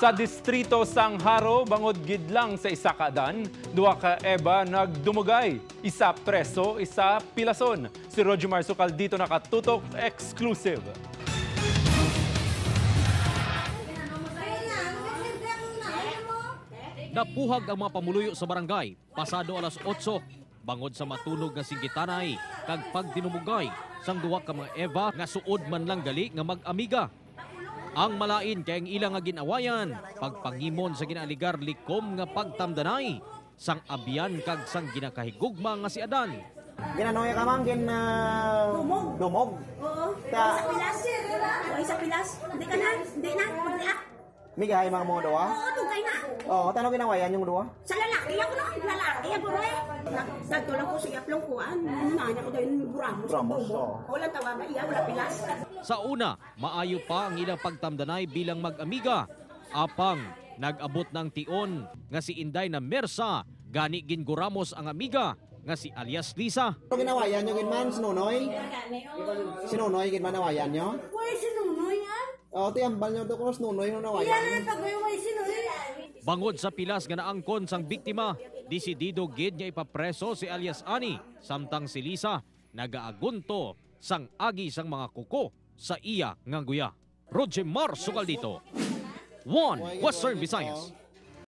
Sa distrito sang Jaro, bangod gid lang sa isa ka adan, duha ka eba nagdumugay. Isa preso, isa pilason. Si Roger Marsukal dito nakatutok, exclusive. Napuhag ang mga pamuluyo sa barangay pasado alas 8 bangod sa matunog nga singgitanay kag pagdinumugay sang duha ka mga Eva nga suod man lang gali nga mag-amiga. Ang malain kay ang ilang nga ginawayan pagpangimon sa ginaaligar likom nga pagtamdanay sang abyan kag sang ginakahigugma nga si Adan. Ginanoy ka man, gin... Dumog. Dumog. Oo. Ta- Sa pilas. Oo, sa pilas. Hindi ka na. Hindi na. Mag-react. Migahay mga mga duwa. Oo, tugay na. Oo, tanong ginawayan yung duwa. Sa lalaki ako no. Lalaki ako no eh. Nagto lang ko siya plong kuan. Nana ko dahil buramos. Buramos, oo. Wala tawaga iya, wala pilas. Sa una, maayo pa ang ilang pagtamdanay bilang mag-amiga. Apang, nag-abot ng tion nga si Inday na Mersa, gani ginguramos ang amiga nga si alias Lisa. Ano ginawayan yung ginman, sinunoy? Sinunoy, ginman nawayan nyo? Way sinunoy ah. Oo, tiyambal nyo to kung sinunoy yung Yan nawayan. na tagoy way sinunoy. Bangod sa pilas nga naangkon sang biktima, desidido gid nga ipapreso si alias Ani, samtang si Lisa nagaagunto sang agi sang mga kuko sa iya nga guya. Roger Mar Sukaldito, 1 Western Visayas.